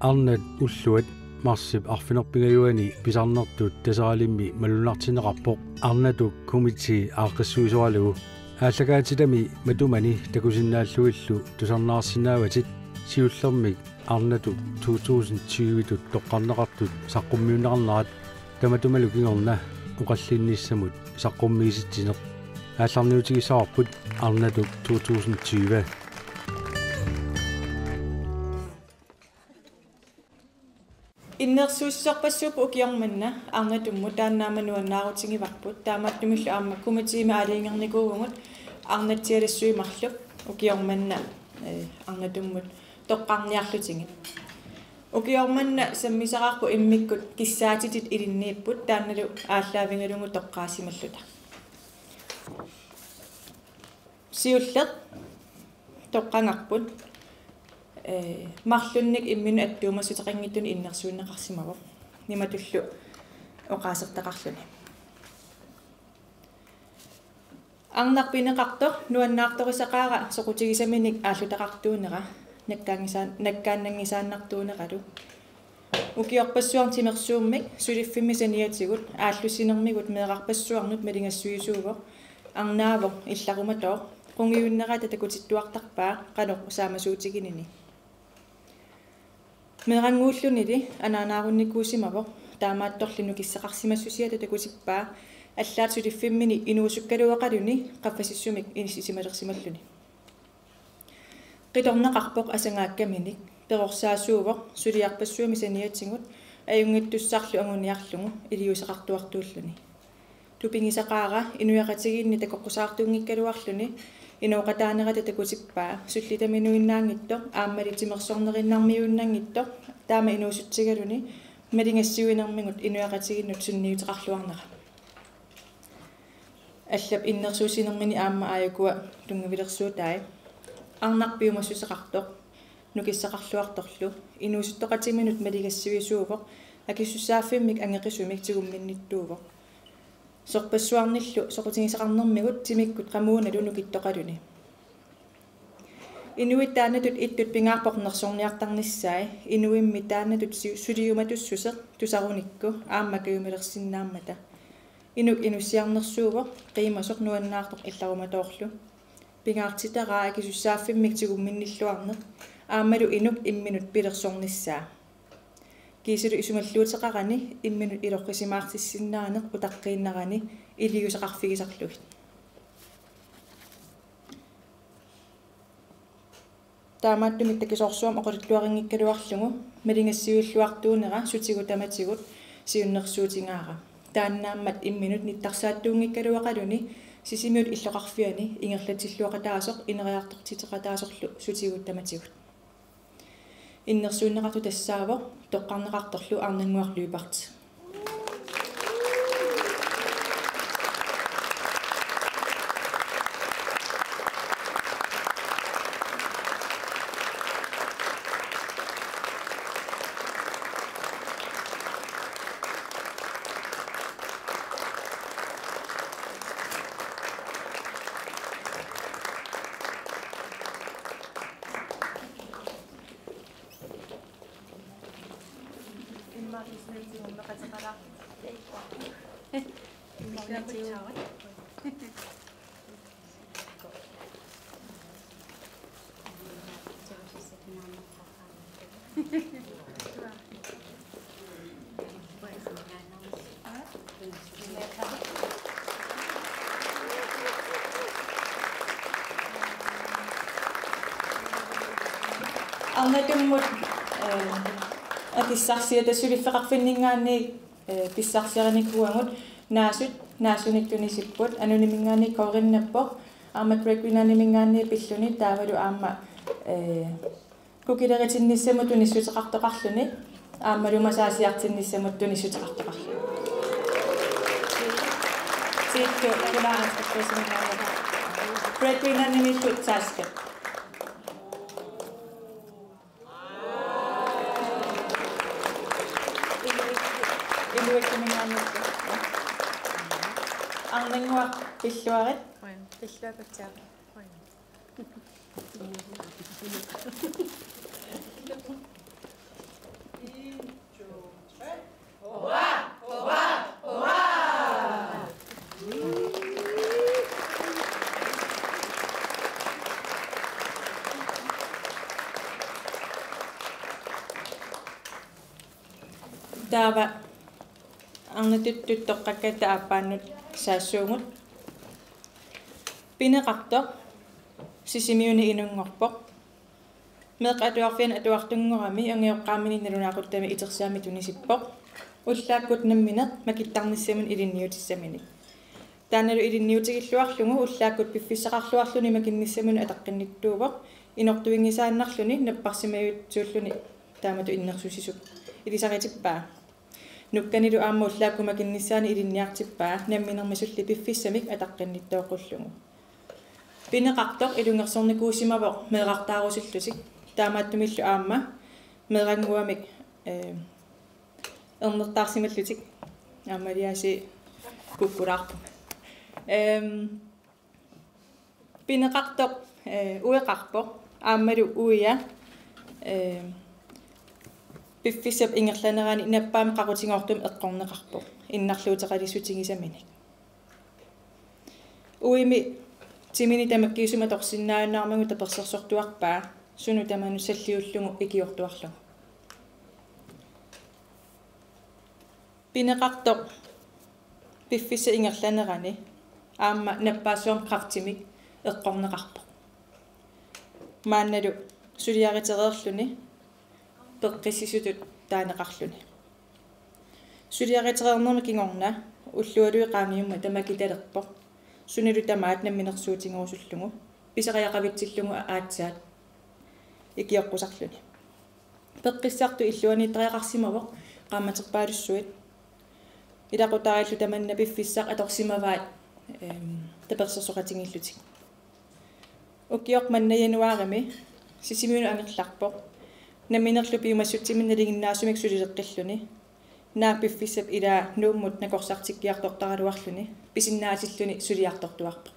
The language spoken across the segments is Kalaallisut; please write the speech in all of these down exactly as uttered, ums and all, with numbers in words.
Arnat ulluat marsip arfineq-pingajuani pisarnertut Taseralimmi malunnartinneqarpoq Arnatuk Komiti aaqqissuisoralugu. Aallakaatitami matumani takusinnaallugillu tusarnaarsinnaavatit siullermik Arnatuk to tusind tyve-tut toqqarneqartut saqqummiunneqarnerat, tamatumalu kingorna oqallinnissamut saqqummiisitsineq. Aallarniutigissavarput Arnatuk to tusind tyve. Innersuussisorpassuupput ukioq manna Arnatummut, taanna aamma nuannaarutigivarput. Taamaattumillu aamma komitiimi aalajangernikuuvugut Arnatsialassuit marluk ukioq manna, eh, Arnatummut toqqarniarlutigit. Ukioq manna sammisaqarput immikkut kissaatitit ilinniipput, taannalu aallaavigalugu toqqaasimalluta. Siulleq toqqagarput, ee, marlunnik imminut attuumassuteqanngitsunik innersuunneqarsimavoq, imatullu oqaasertaqarluni: Arnaq pineqartoq nuannaartorisaqaara soqutigisaminik aallutaqartuunera, nakkaanngisaan-, nakkaannanngisaannartuuneralu. Ukiorpassuarni timersuummik suliffimmi saniatigut aallussinermigut meerarpassuarnut maligassiuisuuvoq, arnaavoq illarumatooq, qungiunnerata takutittuartarpaa qanoq saamasuutiginini. Meerannguullunili anaanaarunnikuusimavoq, taamaattorli nukissaqarsimassusiata takutippaa allaat suliffimmini inuusukkaluaqaluni qaffasissumik inissisimalersimalluni. Qitornaqarpoq asangaakkaminik, perorsaasuuvoq suliarpassuarmi saniatigut ajunngitsussarlu anguniarlugu iliuuseqartuartuulluni. Tupigisaqaara inuiaqatigiinni takoqqusaartuunngikkaluarluni inooqataanerata takutippaa sullitaminuinnaanngitsoq aammali timersornerinnarmiuinnanngitsoq, taama inuusutsigaluni maligassiuinermigut inuiaqatigiinnut sunniuteqarluarnera. Allap innersuussinermini aamma aajukua tunngavilersuutai. Arnaq piumassuseqartoq nukissaqarluartorlu inuusuttoqatiminut maligassiuisuuvoq, akisussaaffimmik angeqisumik tigumminnittuuvoq. Sorpassuarnillu soqutigisaqarnermigut timikkut qamuunalu nukittoqaluni. Inuit taannatut ittut pingaarpoq nersorniartarnissaat, inuimmi taannatut si-, suliumatussuseq tusarunikku aamma kajumilersinnaammata. Inuk inussiarnersuuvoq, qiimasoq nuannaartoq illarumatoorlu. Pingaartitaraa akisussaaffimmik tigumminnilluarneq, aammalu inuk imminut pilersornissaa. Kiisalu isumalluuteqarani imminut iloqqisimaartissinnaaneq utaqqiinnarani iliuuseqarfigisarlugit. Taamaattumik takisoorsuarmik oqaluttuarinngikkaluarlugu maligassiuilluartuunera sutigut tamatigut siunnersuutigaara. Taannaammat imminut nittarsaattuunngikkaluaqaluni Sisimiut illoqarfiani ingerlatsilluaqataasoq ineriartortitseqataasorlu sutigut tamatigut. Innersuunneqartoq tassaavoq toqqarneqartorlu Arnannguaq Lyberth. Arnatummut, eh, akissarsiat suliffeqarfinninngaanniit, eh, pissarsiarinikuuagut Naasut, Naasunik tunisipput, Anuniminngaanniit Korinnappoq, aamma Great Greenlandiminngaanniit pilluni, taavalu aamma, eh, kukileritinnissamut tunissuteqartoqarluni, aammalu masaasiartinnissamut tunissuteqartoqarluni. Tiittu, Great Greenlandimiillu Taaskat. Inuit-, inuittuninngaanniit. Arnannguaq, pilluarit. Pilluakkutsaaq. Taava arnatuttut toqqakkatta aappaannut saassuugut. Pineqartoq Sisimiuni inunngorpoq. Meeqqat Atuarfianni atuartunngorami angajoqqaaminik nalunaaquttami itersaammik tunisippoq. Ullaakkut nammineq makittarnissaminut ilinniutissaminik. Taannalu ilinniutigilluarlugu ullaakkut piffissaqarluarluni makinnissaminut ataqqinnittuuvoq, inortuinngisaannarluni napparsimajutsuulluni taamatut innersuussisup ilisaritippaa. Nukkanilu aamma ullaakkut makinnissaanut ilinniartippaa namminermi suli piffissamik ataqqinnittoqqullugu. Pineqartoq ilungersornikuusimavoq meerartaarusullutik, taamaattumillu aamma meerannguamik, eh, ernertaarsimallutik, aamma Eliasi kukkulaarpunga. Ehm, Pineqartoq, eh, ueqarpoq, aammalu uia, eh, piffissap ingerlanerani nappaamik qaqutigoortumik eqqorneqarpoq, innarluuteqalissutigisaminik. Uimi timini tamakkiisumik atorsinnaajunnaarmagu tapersersortuarpaa, sunut tamanut salliullugu ikiortuarlugu. Pineqartoq piffissap ingerlanerani aamma nappaassuarmik kræftimik eqqorneqarpoq. Maannalu suliaritereerluni peqqissisutut taaneqarluni. Suliaritereernerma kingorna ullualuit qaangiummata makitalerpoq. Sunalu tamaat namminersuutigerusullugu, pisariaqavitsillugu aatsaat ikioqqusarluni. Peqqissartut illuaniittariaqarsimavoq qaammaterpaalussuit. Ilaqutariillu tamanna piffissaq atorsimavaat, ehm, tapersersoqatigiillutik. Ukioq manna januaarimi Sisimiunut angerlarpoq. Namminerlu piumassutsiminnik nalinginnaasumik sulileqqilluni. Naak piffissap ilaa Nuummut nakorsartikkiartortaraluarluni pisinnaatilluni suliartortuarpoq.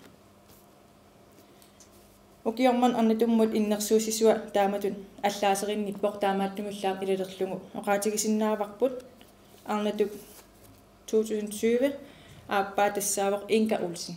Ukioq manna arnatummut innersuussisua taamatut allaaserinnippoq, taamaattumillu aamma ilalerlugu oqaatigisinnaavarput. Arnatup to tusind tyve aappaa tassaavoq Inga Olsen.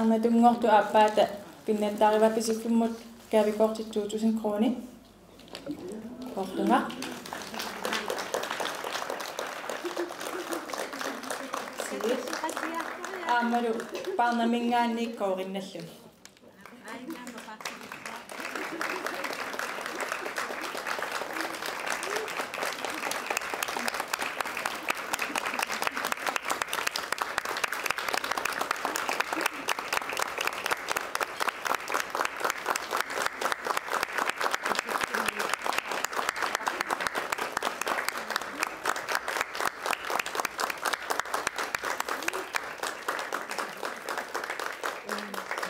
Arnatunngortut aappaata pinnattaarivaat Pisiffimmut gavekortit to tusind kroner. Kortunga. Aammalu Paarnaminngaanniit koorinnalluni.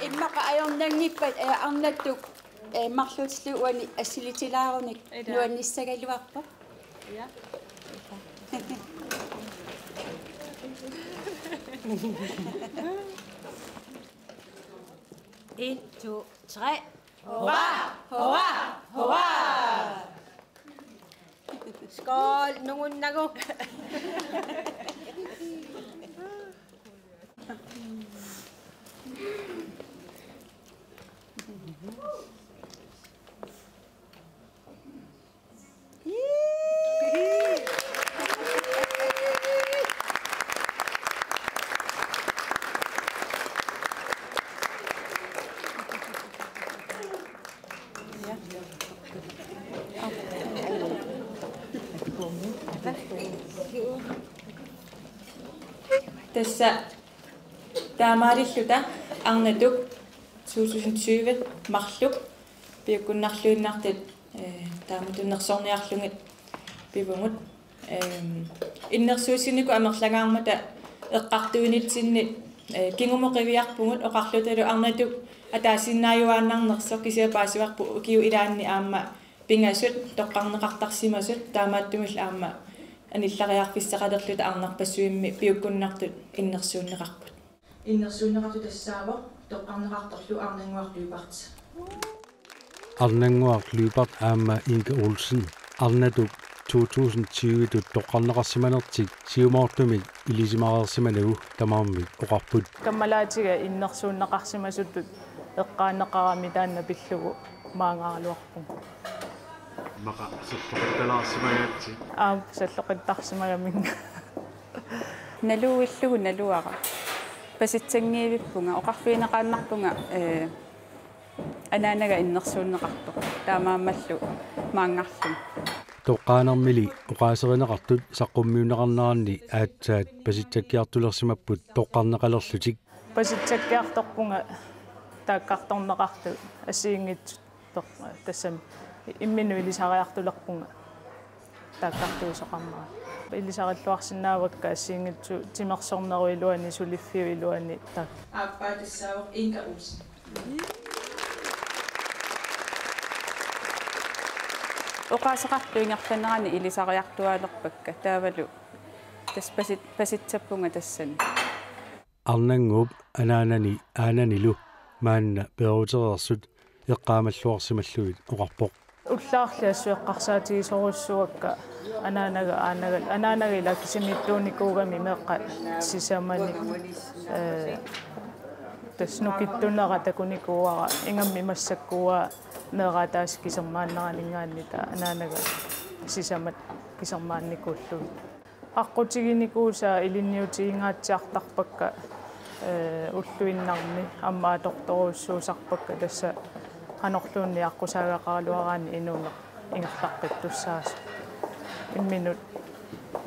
Immaqa ajornanngippat, eh, arnattuk, eh, marluutillu uani assilitilaarunik. Ila. Nuannissagaluarpoq. Ja. En, to, tre. Hurra! Hurra! Hurra! Skål, nungunnagu. Tassa taamaalilluta arnatup to tusind tyve marluk piukkunnarluinnartut, eh, taamatut nersorniarlugit pivugut. Ehm, innersuussinikut amerlangaarmata eqqartuinitsinni Ee, kingumut qiviarpugut oqarlutalu Arnatuk ataasiinnaajuaannarnersoq, kisianni paasivarput ukiup ilaanni aamma pingasut toqqarneqartarsimasut, taamaattumillu aamma anillariarfissaqalerluta arnarpassuimmi piukkunnartut innersuunneqarput. Innersuunneqartoq tassaavoq toqqarneqartorlu Arnannguaq Lyberth. Arnannguaq Lyberth aamma Inka Olsen Arnatuk to tusind tyve-tut toqqarneqarsimanertik siumoortumik ilisimareersimanagu tamarmik oqarput. Kammalaatiga innersuunneqarsimasutut eqqaaneqarami taanna pillugu maangaaraluarpunga. Immaqa salloqittalaarsimagaatsi. Aap, salloqittarsimagaminga. Naluillugu naluara. Pasitsanngivippunga, oqarfigineqaannarpunga, ee, anaanaga innersuunneqartoq. Taamaammallu maanngarlunga. Toqqaanermili oqaaserineqartut saqqummiunneqarneranni aatsaat pasitsakkiartulersimapput toqqarneqalerlutik. Pasitsakkiartorpunga taakkartorneqartut assigiinngitsut toq-, tassami imminut ilisariartulerpunga taakkartuisoqarnera. Ilisarilluarsinnaavakka assigiinngitsut timersornerup iluani, suliffiup iluani taak-. Aappaa tassaavoq Inka Olsen. Oqaaseqartut ingerlanerani ilisariartuaalerpakka taavalu tassa pasit-, pasitsappunga tassani. Arnannguup anaanani aananilu maanna peerutereersut eqqaamalluarsimallugit oqarpoq. Ullaarli assut eqqarsaatigisorujussuuakka anaanaga aanagal-, anaanaga ila kisimiittuunikuugami meeqqat sisamanik, ee, tassa nukittunera takunikuuara ingammik massakkuuara meeraq ataaseq kisermaanneraninngaanniit anaanaga sisamat kisermaannikuullugit. Aqqutiginikuusaa ilinniutigingaatsiartarpakka, ee, ulluinnarni aamma atortorujussuusarpakka tassa qanorluunniit aqqusaagaqaraluaraanni inuuneq ingerlaqqittussaasoq. Imminut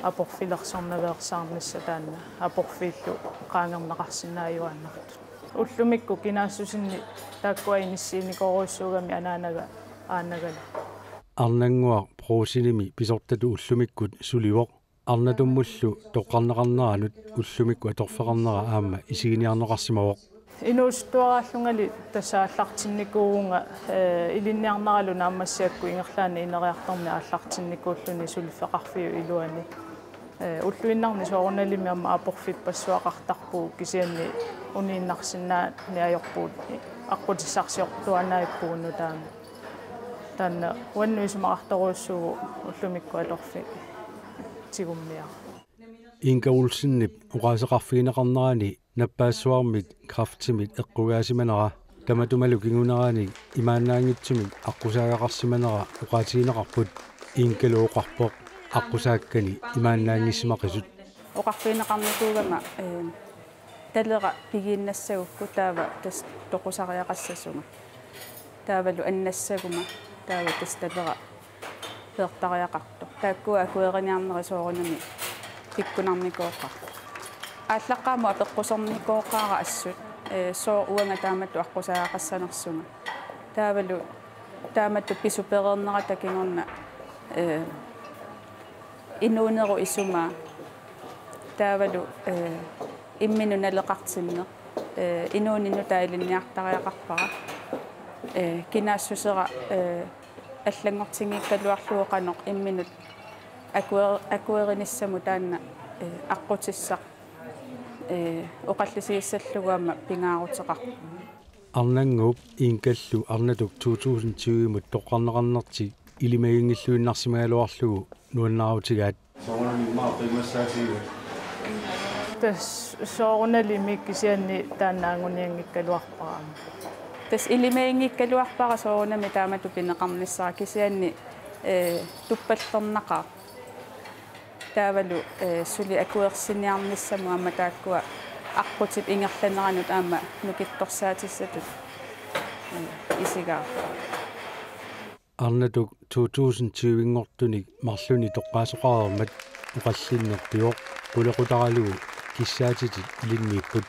aporfilersornaveersaarnissaq taanna aporfiillu qaangerneqarsinnaajuaannartut. Ullumikkut kinaassusinni taakkua inissiinikorujussuugami anaanaga aanagalu. Arnannguaq Brugsenimi pisortatut ullumikkut sulivoq. Arnatummullu toqqarneqarneranut ullumikkut atorfeqarnera aamma isiginiarneqarsimavoq. Inuusuttuaraallungali tassa aallartinnikuuvunga, ee, ilinniarneralu naammassigakkut ingerlaannaq ineriartorneq aallartinnikuulluni suliffeqarfiup iluani. Ee, ulluinnarni soorunalimi aamma aporfippassuaqartarpugut kisianni uniinnarsinnaanngitsoq ajorpugut aqqutissarsiortuaannarpugut nutaamik. Taanna uannut isumaqartorujussuuvoq ullumikkut atorfik tigummiara. Inka Olsenip oqaaseqarfigineqarnerani nappaassuarmit kræftimit eqqugaasimanera tamatumalu kingunerani imaannaanngitsumik aqqusaagaqarsimanera oqaatigineqarput. Inkalu oqarpoq aqqusaakkani imaannaanngissimaqisut. Oqarfigineqarnikuugama, ee, talera pigiinnassagukku taava tassa toqusariaqassasunga. Taavalu annassaguma taava tassa talera peertariaqartoq. Taakkua akueriniarnerit soorunami pikkunarnikooqaat. Aallaqqaammut apeqqusernikooqaara assut, ee, sooq uanga taamatut aqqusaagaqassanersunga. Taavalu taamatut pisupereernerata kingorna, ee, inuunerup isumaa. Taavalu, ee, imminut naleqartinneq. Ee, inuuninni taava ilinniartariaqarpara. Ee, kinaassusera, ee, allanngortinngikkaluarlugu qanoq imminut akuer-, akuerinissamut taanna, ee, aqqutissaq, ee, oqallisigissallugu aamma pingaaruteqarpoq. Arnannguup Inkallu Arnatuk to tusind tyve-mut toqqarneqarnertik ilimaginngilluinnarsimagaluarlugu nuannaarutigaat. Soorunami immaqa qiimmassaatigivat? Tassa soorunalimi kisianni taanna angunianngikkaluarpara. Tassa ilimaginngikkaluarpara soorunami taamatut pineqarnissara kisianni, ee, tuppallernaqaaq. Taavalu, ee, suli akuersiniarnissamut aamma taakkua aqqutip ingerlaneranut aamma nukittorsaatissatut, ee, isigaarpara. Arnatuk to tusind tyve-nngortunik marlunnik toqqaasoqareermat oqallinneq pivoq qulequtaralugu kissaatitit ilinniipput.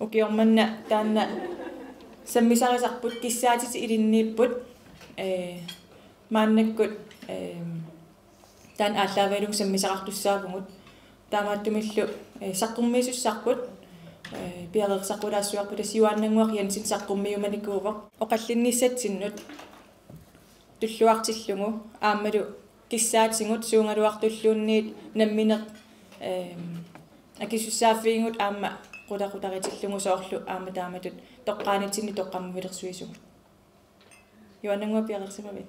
Ukioq manna taanna sammisarisarput kissaatitit ilinniipput, ee, maannakkut, ee, Taanna aallaavigalugu sammisaqartussaavugut. Taamaattumillu, eh, saqqummiisussarput, eh, piareersaqqullaassuarput, tassa Juaannannguaq Jensen saqqummiumanikuuvoq. Oqallinnissatsinnut tulluartillugu aammalu kissaatigut suugaluartulluunniit nammineq, ehm, akisussaaffigigut aamma qulequtaritillugu soorlu aamma taamatut toqqaanitsinni toqqammavilersuisugut. Juaannannguaq piareersimavit?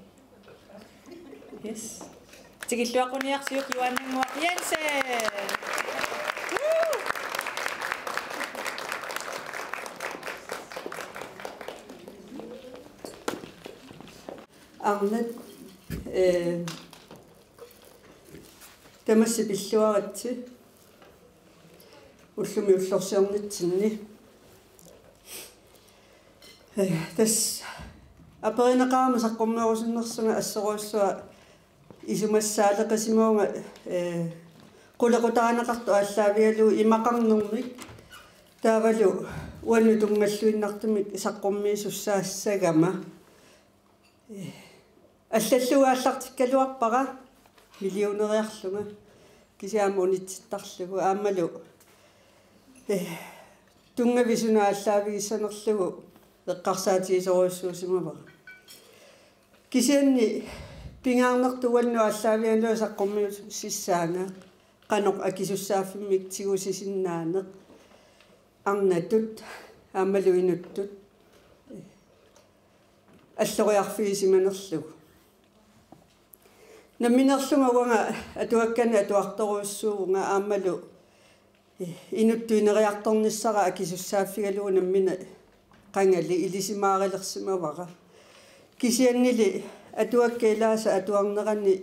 Yes. Tikilluaqquniarsiuk Juaannannguaq Jensen. Woo! Arnat, eh, tamassi pilluaritsi ullumi ullorsiornitsinni. Eh, tassa aperineqarama saqqummerusunnersunga assorujussuaq isumassaaleqisimavunga, eh, qulequtarineqartoq aallaavigalugu imaqarnermik taavalu uannut tunngavigiinnartumik saqqummiisussaassagama. Eh, allallugu aallartikkaluarpara millioneriarlunga kisianni unitsittarlugu aammalu, eh, tunngavik suna aallaavigissanerlugu eqqarsaatigisorujussuusimavara. Kisianni pingaarnertut uannut aallaavigalugu saqqummiussissaanga qanoq akisussaaffimmik tigusisinnaaneq arnatut aammalu inuttut alloriarfigisimanerlugu. Nammineerlunga uanga atuakkanik atuartorujussuuvunga aammalu, eh, inuttut ineriartornissara akisussaaffigalugu nammineq qangali ilisimaarilersimavara. Kisiannili atuakkat ilaasa atuarnerani,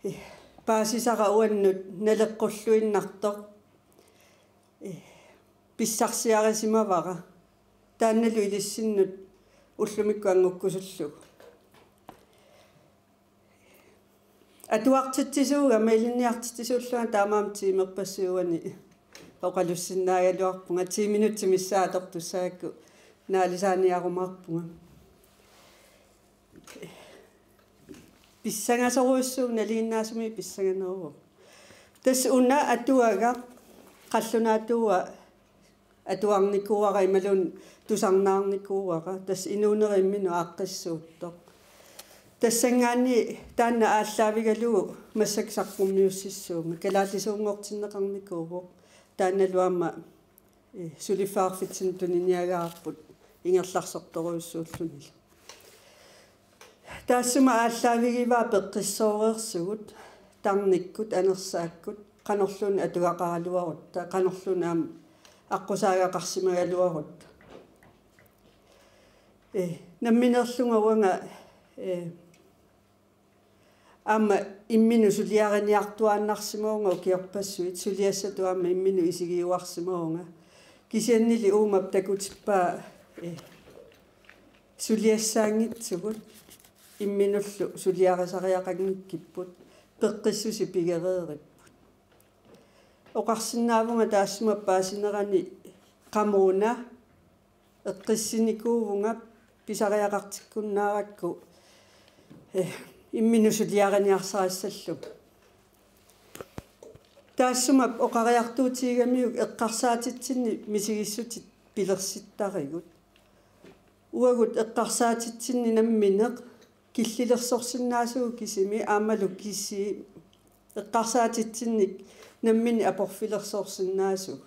eh, paasisara uannut naleqqulluinnartoq, eh, pissarsiarisimavara. Taannalu ilissinnut ullumikkut angukkusullugu. Atuartitsisuugama ilinniartitsisuullunga taamaammat tiimerpassuit uani oqalussinnaagaluarpunga, ti minutsit missaat atortussagakku naalisaaniarumaarpunga. Pissangasorujussuuvoq, nalinginnaasumik pissanganeruvoq. Tassa una atuagaq qallunaatuua atuarnikuuara imaluunniit tusarnaarnikuuara, tassa inuunera imminut aaqqissuuttoq. Tassanngaanniit taanna aallaavigalugu massakkut saqqummiussissuunga, kalaallisuunngortinneqarnikuuvoq. Taannalu aamma, eh, suliffeqarfitsinnut tuniniagaarput ingerlarsortorujussuullunilu. Taassuma aallaavigivaa peqqissooreersugut, tarnikkut, anersaakkut, qanorluunniit atugaqaraluarutta, qanorluunniit aamma aqqusaagaqarsimagaluarutta. Eh, nammineerlunga uanga, eh, aamma imminut suliariniartuaannarsimavunga ukiorpassuit, suliassatut aamma imminut isigiuarsimavunga. Kisiannili uuma takutippaa, eh, suliassaanngitsugut imminullu suliarisariaqanngikkipput, peqqissuseq pigereeripput. Oqarsinnaavunga taassuma paasinerani qamuuna eqqissinikuuvunga pisariaqartikkunnaarakku, eh, imminut suliariniarsarissallugu. Taassuma oqariartuutigigamiuk eqqarsaatitsinni misigissutit pilersittarigut. Uagut eqqarsaatitsinni nammineq killilersorsinnaasugut kisimi aammalu kisi eqqarsaatitsinnik nammineq aporfilersorsinnaasugut.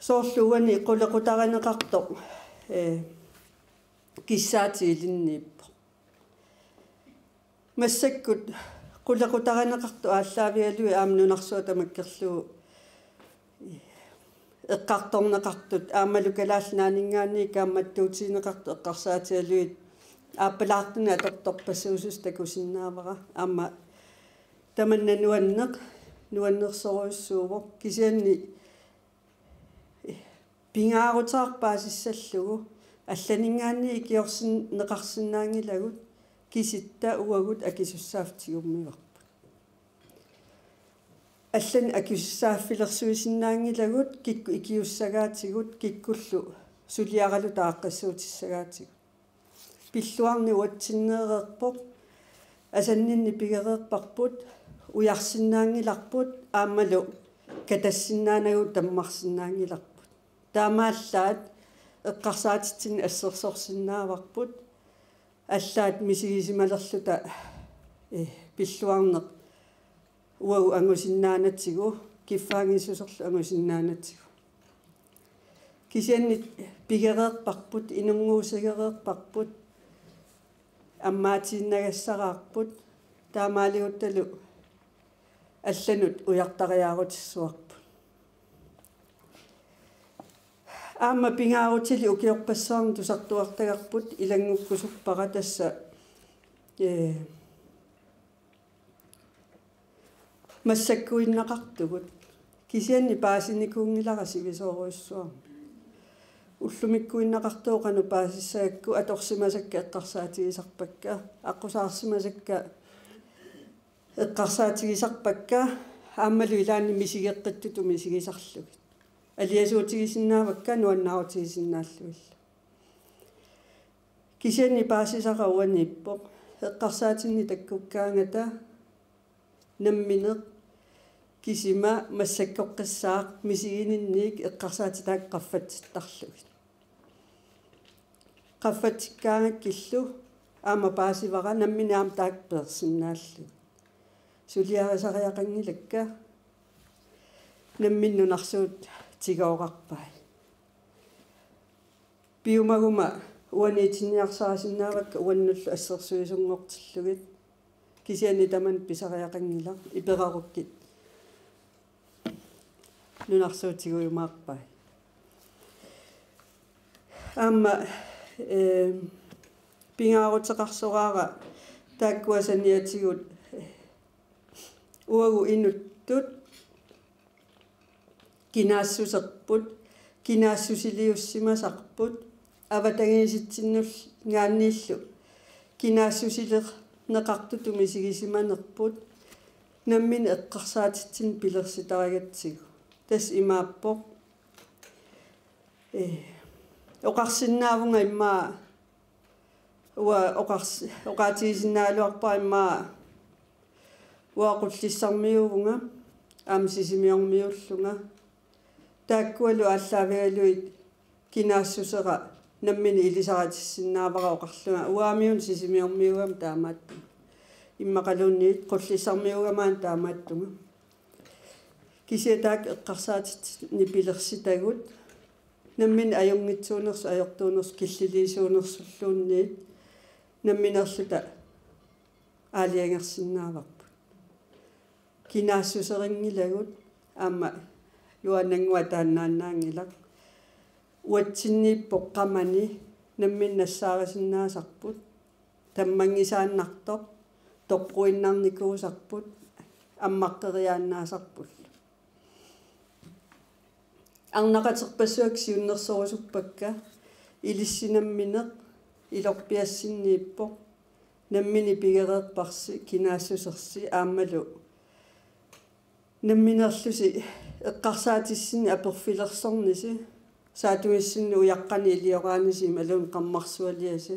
Soorlu uani qulequtarineqartoq, eh, kissaatit ilinniippoq. Massakkut qulequtarineqartut aallaavigalugit aamma nunarsuaq tamakkerlugu eqqartorneqartut aammalu Kalaallit Nunaanninngaanniit kaammattuutigineqartut eqqarsaatigalugit aappalaartunik atortorpassuusussaq takusinnaavara. Aamma tamanna nuanneq, nuannersorujussuuvoq, kisianni pingaaruteqarpoq paasissallugu allaninngaanniit ikiorsinneqarsinnaanngilagut, kisitta uagut akisussaaffigiummivarput. Allanik akisussaaffilersuisinnaaginngilagut, kikkut ikiussagaatigut, kikkullu suliaraluta aaqqissuutissagaatigut. Pilluarneq uatsinneereerpoq. asanninneq pigereerparput, ujarsinnaanngilarput aammalu katassinnaanagu tammarsinnaanngilarput. Taamaallaat eqqarsaatitsinni assersorsinnaavarput, allaat misigisimalerluta, eh, pilluarneq uagut angusinnaanatigu, kiffaanngissuserlu angusinnaanatigu. Kisianni pigereerparput, inunnguusigereerparput, ammaatiinnagassaraarput, taamaaliguttalu allanut ujartariaarutissuarput. Aamma pingaarutilik ukiorpassuarni tusartuartagarput ilanngukkusuppara tassa, ee, massakkuinnaqartugut. Kisianni paasinikuunngilara sivisoorujussuarmik. Ullumikkuinnaqartugut qanoq paasissagakku, atorsimasakka eqqarsaatigisarpakka, aqqusaarsimasakka eqqarsaatigisarpakka, aammalu ilaanni misigeqqittutut misigisarlugit. Aliasuutigisinnaavakka nuannarutigisinnaallugillu. Kisianni paasisara uaniippoq, eqqarsaatinni takkukkaangata nammineq kisima massakkoqqissaaq misigininniik eqqarsaatitat qaffatsittarlugit. Qaffatsikkaangakkillu aamma paasivara nammineq aamma taakku peersinnaallugit. Suliarisariaqanngilakka, nammineq nunarsuut tigoorarpai. Piumaguma uaniitinniarsarisinnaavakka uannullu assersuisunngortillugit. Kisianni tamanna pisariaqanngilaq, iperarukkit nunarsuut tigujumaarpai. Aamma, eh, pingaaruteqarsoraara taakkua saniatigut, eh, uagut inuttut kinaassuserput, kinaassusiliussimasarput, avatangiisitsinnullu ngaanniillu kinaassusilerneqartutut misigisimanerput, nammineq eqqarsaatitsinni pilersitaragatsigu. Tassa imaappoq, ee, oqarsinnaavunga immaqa, uanga oqars-, oqaatigisinnaagaluarpara immaqa uanga Qullissarmiuuvunga, aamma Sisimiormiuullunga. Taakkualu aallaavigalugit kinaassusera nammineq ilisaritissinnaavara oqarlunga, uanga aamma Sisimiormiuugama taamaattunga. Immaqaluunniit Qullissarmiuugama taamaattunga. Kisianni taakku eqqarsaatitsinni pilersitagut, nammineq ajunngitsuunersut, ajortuunersut, killiliisuunersulluunniit, nammineerluta aalajangersinnaavarput. Kinaassuserinngilagut, aamma Juaannannguaq taannaannaanngilaq. Uatsinniippoq qamani nammineq nassaarisinnaasarput, tammanngisaannartoq, toqquinnarnikuusarput, ammaqqeriaannaasarpullu. Arnaqaterpassuakka siunnersorusuppakka, ilissi nammineq ilorpiassinniippoq, nammineq pigereerparsi, kinaassusersi aammalu nammineerlusi eqqarsaatissinni aporfilersornisi, saattugissinni ujaqqanik ilioraanisi imaluunniit qarmarsualiasi,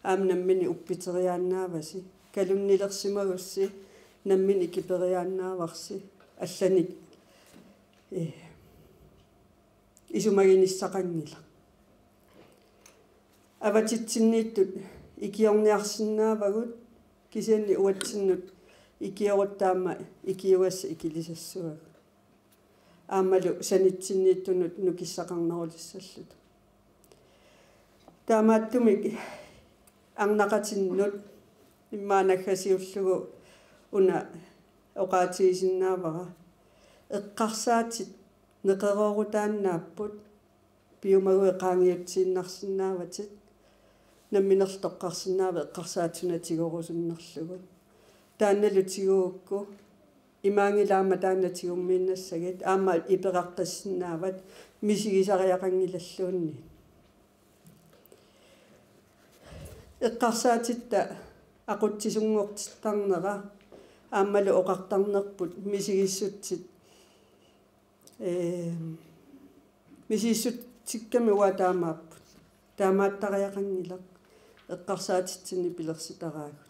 aamma nammineq uppiteriaannaavasi, kalunnilersimagussi nammineq ikiperiaannaavarsi, allanik, eh, isumaginissaqanngilaq. Avatitsinniittut ikiorniarsinnaavagut, kisianni uatsinnut ikiorutta aamma ikiugassat ikilisassuagut. Aammalu sanitsinniittunut nukissaqarnerulissalluta. Taamaattumik arnaqatinnut immaqa naggasiullugu una oqaatigisinnaavara. Eqqarsaatit neqeroorutaannaapput, piumaguit qaangiutsiinnarsinnaavatit, nammineq toqqarsinnaavat eqqarsaatit suna tigorusunnerlugu. Taannalu tigugukku imaanngilaq aamma taanna tigummiinnassagit, aamma iperaqqissinnaavatit misigisariaqanngilalluunniit. Eqqarsaatitta aqutsisunngortittarnera aammalu oqartarnerput misigissutsit, ee, misigissutsikkamik uanga taamaapput. Taamaattariaqanngilaq eqqarsaatitsinni pilersitaraagut.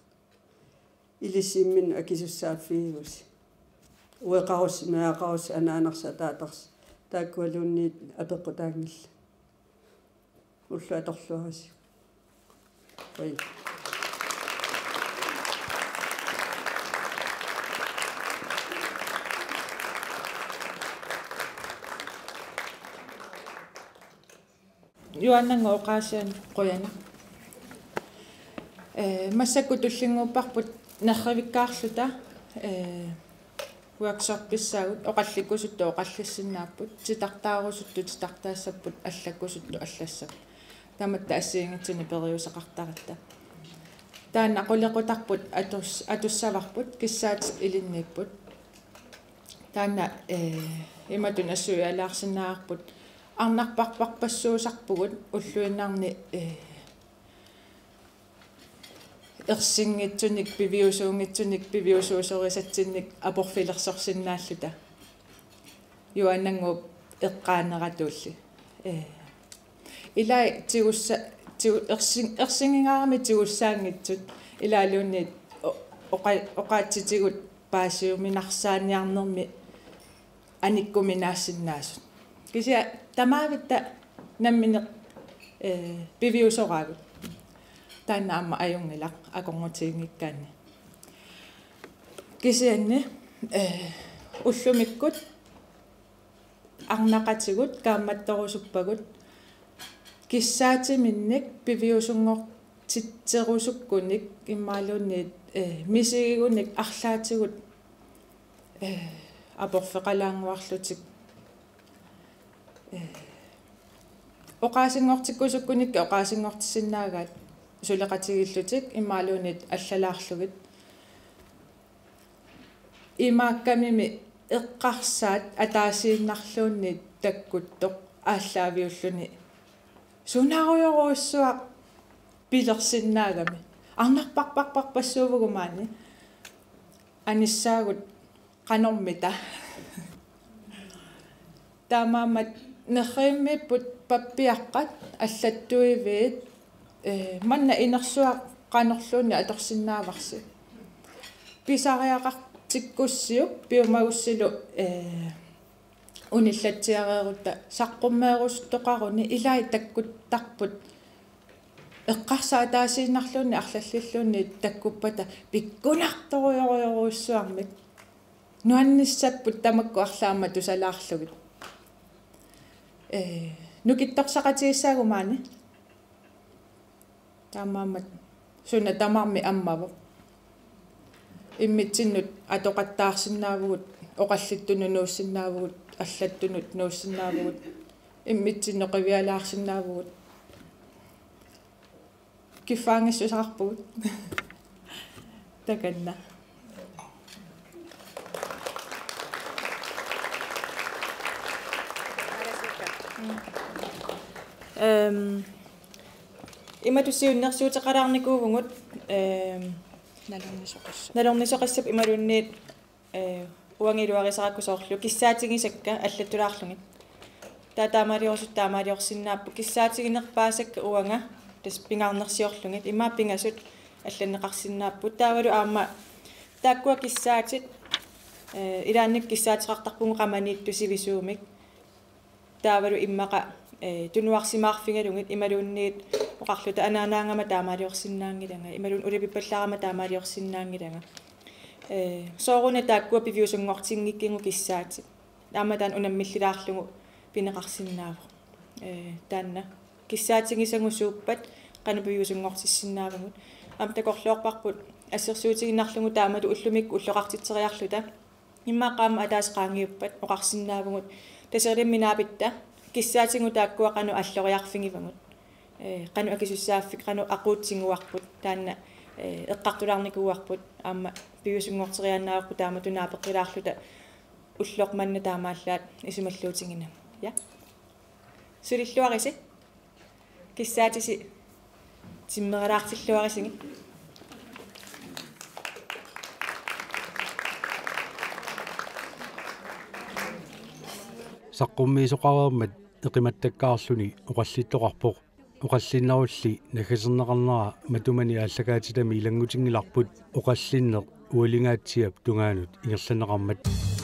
Ilissi imminnut akisussaaffigivusi. Ueqarussi, meeraqarussi, anaanarsi, ataatarsi. Taakkualuunniit apeqqutaanngillat. Ulloq atorluarisi. Qujan. Juaannannguup oqaasianik qujanaq. Ee, massakkut tullinnguupparput nerrivikkaarluta, ee, workshopissaagut, oqallikkusuttut oqallissinnaapput, titartaarusuttut titartaassapput, allakkusuttut allassapput. Tamatta assigiinngitsunik periuseqartaratta. Taanna qulequtarput atus-, atussavarput, kissaatit ilinniipput. Taanna, ee, imatut nassuiaalaarsinnaavarput: arnarparparpassuusarpugut ulluinnarni, ee, ersinngitsunik, piviusuunngitsunik, piviusuusorisatsinnik aporfilersorsinnaalluta. Juaannannguup eqqaaneratulli. Ee, ilai tigussa-, tigu-, ersin-, ersinngikkaluarami tigussaanngitsut, ilaaluunniit o-, oqa-, oqaatsitigut paasiuminarsaaniarnermi anikkuminaassinnaasut. Kisianni tamaavitta nammineq, ee, piviusoraagut. Taanna aamma ajunngilaq akornutiginngikkaanni. Kisianni, ee, ullumikkut arnaqatigut kaammattorusuppagut, kissaatiminnik piviusunngortitserusukkunik imaluunniit, ee, misigigunik arlaatigut, ee, aporfeqalaannguarlutik, ee, oqaasinngortikkusukkunikkit oqaasinngortissinnaagaat suleqatigiillutik imaluunniit allalaarlugit. Imaakkamimi eqqarsaat ataasiinnarluunniit takkuttoq aallaaviulluni sunarujorujussuaq pilersinnaagami. Arnarparparparpassuuvugut maani. Anissaagut qanormita. Taamaammat nerrivimmiipput pappiaqqat allattuiviit, ee, manna inersuaq qanorluunniit atorsinnaavarsi. Pisariaqartikkussiuk piumagussilu, ee, unillatsiareerutta saqqummeerusuttoqaruni ilai takkuttarput. Eqqarsaat ataasiinnarluunniit arlallilluunniit takkuppata pikkunartorujorujorujussuarmik. Nuannissapput tamakku arlaat aamma tusalaarlugit. Ee, nukittorsaqatigissaagut maani. Taamaammat suna tamarmi ammavoq. Immitsinnut atoqattaarsinnaavugut, oqallittunut nuussinnaavugut, allattunut nuussinnaavugut, immitsinnut qivialaarsinnaavugut. Kiffaanngissuseqarpugut. Takanna. Øhm, imatut siunnersuuteqalaarnikuuvugut, øhm, nalornisoqassap. Nalornisoqassap imaluunniit, øh, uanga iluarisarakku soorlu kissaatigisakka allattulaarlugit. Taava taamaaliorusutut taamaaliorsinnaapput, kissaatiginerpaasakka uanga tassa pingaarnersiorlugit, immaqa pingasut allanneqarsinnaapput. Taavalu aamma taakkua kissaatit, øh, ilaanni kissaateqartarpugut qamaniittup sivisuumik. Taavalu immaqa, øh, tunuarsimaarfigalugit imaluunniit oqarluta anaanaagama taamaaliorsinnaanngilanga, imaluunniit ulapippallaarama taamaaliorsinnaanngilanga. Øh, sooruna taakkua piviusunngortinngikkigut kissaatit. Aamma taanna unammillilaarlugu pineqarsinnaavoq. Øh, taanna kissaatigisagut suuppat qanoq piviusunngortissinnaavugut. Aamma takorloorparput assersuutigiinnarlugu taamatut ullumikkut ulloqartitseriarluta. Immaqa aamma ataaseq qaangiuppat oqarsinnaavugut Taserilimmi naapitta kissaatigut taakkua qanoq alloriarfigivagut. Øh, qanoq akisussaaffik, qanoq aquutsinnguarput, taanna, øh, eqqartulaarnikuuarput, aamma piviusunngorteriaannaavarput taamatut naapeqqilaarluta ulloq manna taamaallaat isumalluutigineq. Ja. Sulilluarisi. Kissaatisi timmeralaartilluarisigit. Saqqummiisoqareermat eqimattakkaarluni oqallittoqarpoq Oqallinnarulli naggaserneqarnera matumani aallakaatitami ilanngutinngilarput, oqallinneq ualingaatsiap tungaanut ingerlanneqarmat.